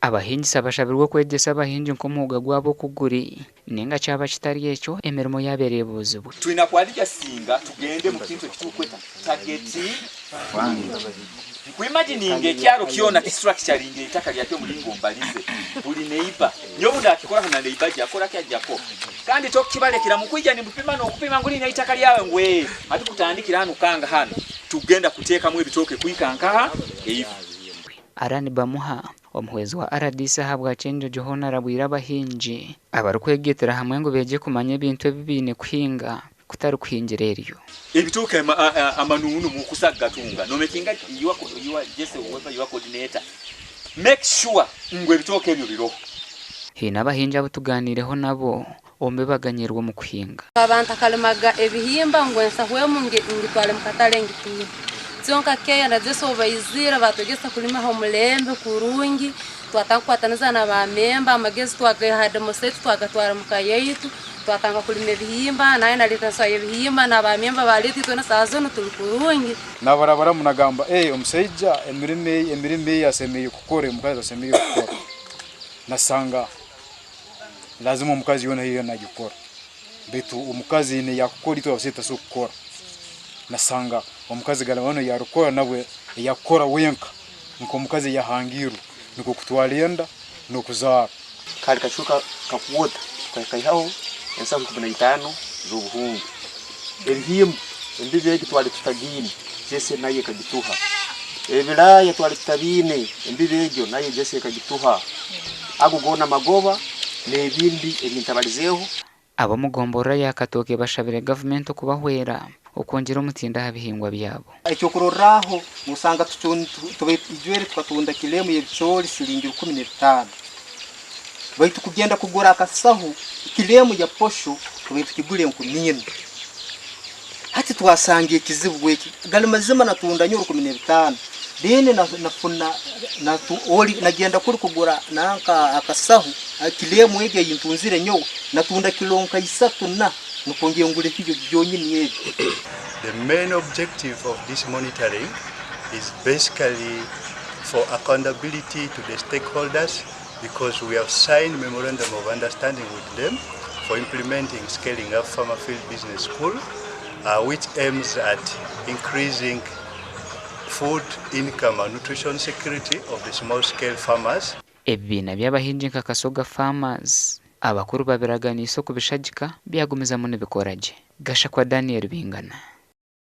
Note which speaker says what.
Speaker 1: Abahingisa bashabirwe okwegyesa abahingi nk'omwoga gwabo oku guri ninga kyaba kitari ekyo emirimo yaabo ereebuuzibwe.
Speaker 2: Twina kwadijasinga tugende mu kintu ekiturukweta target farming. Nkuimagininga ekyaro kyona kistructuringa eitaka lyakyo omuringo mbalize buri neighbor. Nyowe obu ndakikoraho na neighbor gye akoraki ajako. Kandi tokukibalekera mukwija nimupima nokupima ngu rinu eitaka lyawe ngu ee hati kutandikira hanu kukanga hanu tugenda kutekamu ebitooke kuhika nkaha eifu.
Speaker 1: Allan Bamuha, omuhwezi wa rdc ahabwa Kyenjojo hoona arabwire abahingi abarikwegaitira hamwe ngu beegye kumanya ebintu ebi baine kuhinga kutari kuhingira eryo.
Speaker 2: Ebitooke amanunu mukusa kugatunga nomekinga your Jesse whoever your coordinator make sure ngu ebitooke ebyo biroho.
Speaker 1: Haine abahingi abu tugaaniireho nabo omu bi baganyirwe omu kuhinga.
Speaker 3: Nkaba ntakarimaga ebihimba ngu ensahwemu ngitware mu katare ngitunde. Kyonka keya na Jesse obu baizire batwegesa kulima ha mulembe kurungi, twatandika kukwataniza na ba memba, amagezi twagaiha ha demonstrate twagatwara muka yaitu, twatandika kulima ebihimba, naanye naleeta ensaho y'ebihimba na ba memba baleeta itwena saaha zinu tuli kurungi.
Speaker 4: Nabarabaramu nagamba, Ee, omusaija emirimo ei emirimo ei asemeriire kukora omukazi tasemeriire kukora. Nasanga Lazima omukazi yoona yoona nagikora baitu omukazi haine eyakukora itwe abasaija tutasobora kukora. Nasanga omukazi garaba eyarikukora nabwe eyakukora wenka nk'omukazi eyahangirwe nikwo kutwara enda n'okuzaara.
Speaker 5: Kali kacweka kakwota tukaihaho ensaho ikumi na itaano z'obuhunga. Ebihimba embibo egi twali tutagiine, Jesse nayo ekagituha. Ebiraaya twali tutabiine, embibo egyo nayo Jesse ekagituha. Ago goona magoba n'ebindi ebi ntabalizeeho.
Speaker 1: Ab'omu gomborora ya Katooke bashabire gavumenti okubahwera okwongyera omutindo aha bihingwa byabo.
Speaker 6: Ekyokurorraho, nosanga ijweri tukatunda kilo emu y'ebicooli siringi 15, baitu kugenda kugura akasahu kilo emu ya posho tubaire tukigura 4000. Hati twasanga ekizibu eki, gali mazima natunda nyowe 15, then nafuna nagenda kuli kugura nanka akasahu kilo emu egi ei ntunzire nyowe, natunda kilo nka isatu na nukwo ngye ngure ebyo byonyini ebi.
Speaker 7: The main objective of this monitoring is basically for accountability to the stakeholders because we have signed memorandum of understanding with them for implementing scaling up farmer field business school uh, which aims at increasing food income and nutrition security of the small scale farmers.
Speaker 1: Ebibiina by'abahingi nka Kasoga Farmers, abakuru babiraganiise okubishagika byagumizamu nibikora gye. Gashakwa Daniel Bingana.